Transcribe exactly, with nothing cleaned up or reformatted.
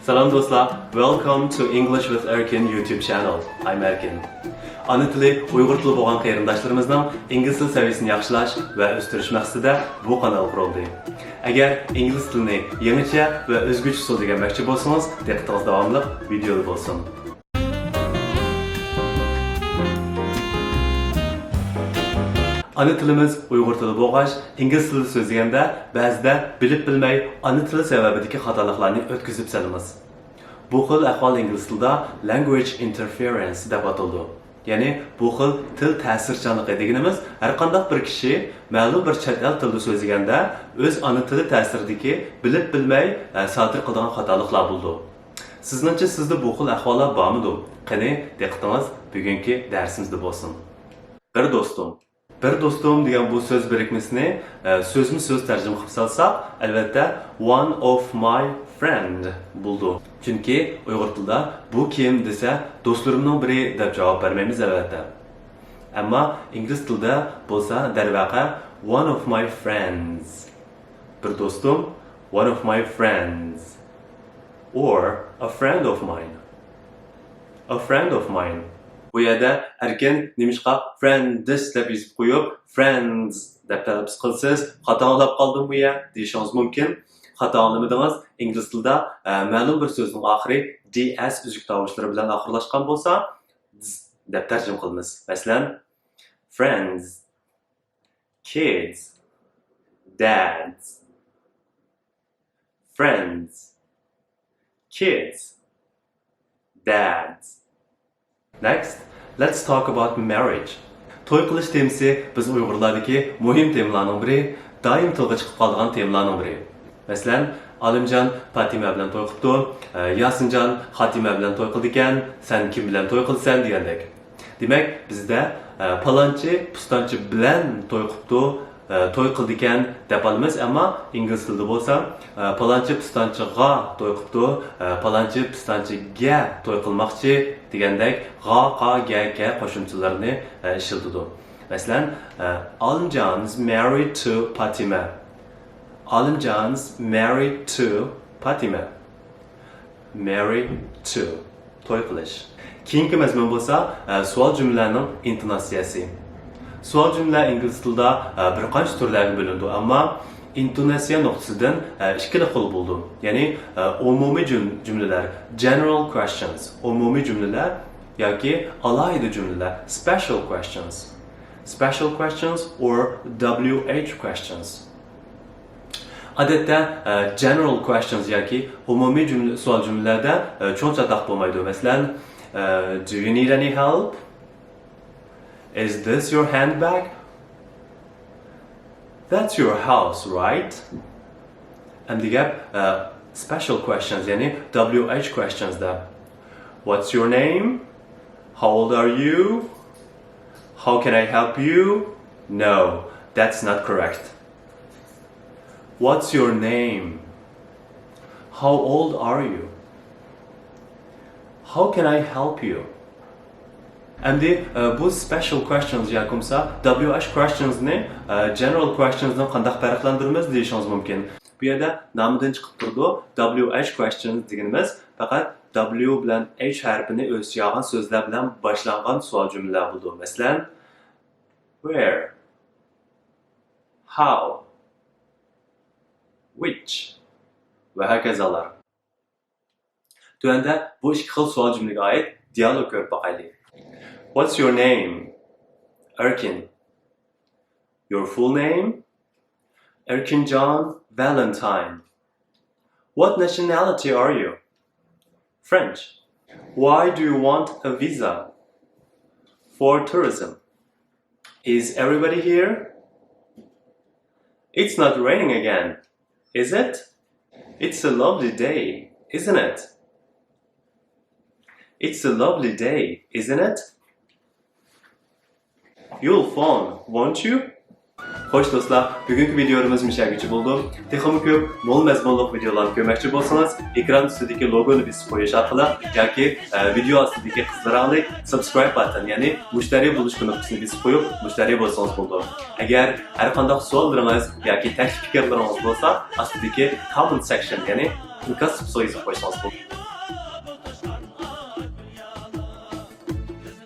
سالام دوستلار، Welcome to English with Erkin YouTube channel. I'm Erkin. ئانا تىلى ئۇيغۇر تىلى بولغان قېرىنداشلىرىمىزنىڭ ئىنگلىز تىل سەۋىيەسىنى ياخشىلاش ۋە ئۆستۈرۈش مەقسىتىدە بۇ قانال قۇرۇلدى. ئەگەر ئىنگلىز تىلىنى يېڭىچە ۋە ئۆزگىچە ئۇسۇلدا ئۆگەنمەكچى بولسىڭىز، دىققىتىڭىز داۋاملىق ۋىدېئودا بولسۇن. ئانا تىلىمىز ئۇيغۇر تىلى بولغاچ، ئىنگلىز تىلىدا سۆزلىگەندە بەزىدە بىلىپ بىلمەي ئانا تىلى سەۋەبىدىكى خاتالىقلارنى ئۆتكۈزۈپ سالىمىز. بۇ خىل ئەھۋال ئىنگلىز تىلىدا language interference دەپ ئاتىلىدۇ. يەنى بۇ خىل تىل تەسىرچانلىقى دېگىنىمىز ھەرقانداق بىر كىشى مەلۇم بىر چەت ئەل تىلىدا سۆزلىگەندە ئۆز ئانا تىلى تەسىرىدىكى بىلىپ بىلمەي، ئە، سادىر قىلىدىغان خاتالىقلار بولىدۇ. سىزنىڭچە سىزدە بۇ خىل ئەھۋاللار بارمىدۇ؟ قېنى، دىققىتىڭىز بۈگۈنكى دەرسىمىزدە بولسۇن. بىر دوستۇم. بىر دوستۇم دېگەن بۇ سۆز بىرىكمىسىنى، ئە، سۆزمۇ سۆز تەرجىمە قىلىپ سالساق، ئەلۋەتتە، one of my friend بولىدۇ. چۈنكى ئۇيغۇر تىلىدا بۇ كىم دېسە، دوستلىرىمنىڭ بىرى دەپ جاۋاب بەرمەيمىز، ئەلۋەتتە. ئەمما ئىنگلىز تىلىدا بولسا، دەرۋەقە، one of my friends. بىر دوستۇم، one of my friends. Or a friend of mine. A friend of mine. بۇ يەردە ئەركىن نېمىشقا friends دەپ يېزىپ قويۇپ، friends دەپ تەلەپپۇز قىلىسىز؟ خاتا ئاڭلاپ قالدىم بۇ يەر دېيىشىڭىز مۇمكىن. خاتا ئاڭلىمىدىڭىز. ئىنگلىز تىلىدا، ئە، مەلۇم بىر سۆزنىڭ ئاخىرى D S ئۈزۈك تاۋۇشلىرى بىلەن ئاخىرلاشقان بولسا، دز دەپ تەرجىمە قىلىمىز. مەسىلەن، friends، kids، dads. Friends، kids، dads. Next, let's talk about marriage. توي قىلىش تېمىسى بىز ئۇيغۇرلاردىكى مۇھىم تېمىلارنىڭ بىرى، دائىم تىلغا چىقىپ قالىدىغان تېمىلارنىڭ بىرى. مەسىلەن، ئالىمجان پاتىمە بىلەن توي قىپتۇ، ئە، ياسىنجان خاتىمە بىلەن توي قىلىدىكەن، سەن كىم بىلەن توي قىلىسەن دېگەندەك. دېمەك، بىزدە، ئە، پالانچى پۇستانچى بىلەن توي قىپتۇ، ئە، توي قىلىدىكەن دەپ ئالىمىز، ئەمما ئىنگلىز تىلىدا بولسا، ئە، پالانچى پۇستانچىغا توي قىپتۇ، ئە، پالانچى پۇستانچىگە توي قىلماقچى دېگەندەك غا، قا، گە، گە قوشۇمچىلىرىنى، ئە، ئىشلىتىدۇ. مەسىلەن، ئە، Alimjan's married to Patime. Alimjan's married to Patime. Marry to. توي قىلىش. كېيىنكى مەزمۇن بولسا، ئە، سوئال جۈملىلەرنىڭ ئىنتوناتسىيەسى. سوئال جۈملىلەر ئىنگلىز تىلىدا، ئە، بىر قانچە تۈرلەرگە بۆلۈنىدۇ، ئەمما ئىنتوناتسىيە نۇقتىسىدىن، ئە، ئىككىلا خىل بولىدۇ. يەنى، ئە، ئومۇمىي جۈم-، جۈملىلەر، general questions، ئومۇمىي جۈملىلەر ياكى ئالاھىدە جۈملىلەر، special questions. Special questions or W H questions. ئادەتتە، ئە، general questions ياكى ئومۇمىي جۈملە، سوئال جۈملىلەردە، ئە، چوڭ چاتاق بولمايدۇ. مەسىلەن، ئە، Do you need any help? Is this your handbag? That's your house, right? ئەمدى گەپ، ئە، special questions، يەنى W H questions دا. What's your name? How old are you? How can I help you? No, that's not correct. What's your name? How old are you? How can I help you? ئەمدى، ئە، بۇ special questions ياكى بولمىسا W H questions نى، ئە، general questions دىن قانداق پەرقلەندۈرىمىز دېيىشىڭىز مۇمكىن. بۇ يەردە نامىدىن چىقىپ تۇرىدۇ، W H questions دېگىنىمىز پەقەت W بىلەن H ھەرپىنى ئۆز ئىچىگە ئالغان سۆزلەر بىلەن باشلانغان سوئال جۈملىلەر بولىدۇ. مەسىلەن، where، how، which ۋە ھاكازالار. تۆۋەندە بۇ ئىككى خىل سوئال جۈملىگە ئائىت دىئالوگ كۆرۈپ باقايلى. What's your name? Erkin. Your full name? Erkinjon Valentine. What nationality are you? French. Why do you want a visa? For tourism. Is everybody here? It's not raining again, is it? It's a lovely day, isn't it? It's a lovely day, isn't it? You'll phone, won't you? خوش دوستلار، بۈگۈنكى ۋىدېئولىرىمىز مۇشۇ يەرگىچە بولىدۇ. تېخىمۇ كۆپ، مول مەزمۇنلۇق ۋىدېئولارنى كۆرمەكچى بولسىڭىز، ئېكران ئۈستىدىكى لوگونى بېسىپ قويۇش ئارقىلىق ياكى، ئە، ۋىدېئو ئاستىدىكى قىزىل رەڭلىك subscribe button، يەنى مۇشتەرى بولۇش كۇنۇپكىسىنى بېسىپ قويۇپ، مۇشتەرى بولسىڭىز بولىدۇ. ئەگەر ھەر قانداق سوئاللىرىڭىز ياكى تەكلىپ پىكىرلىرىڭىز بولسا، ئاستىدىكى comment section، يەنى ئىنكاس سويۇپ قويسىڭىز بولىدۇ.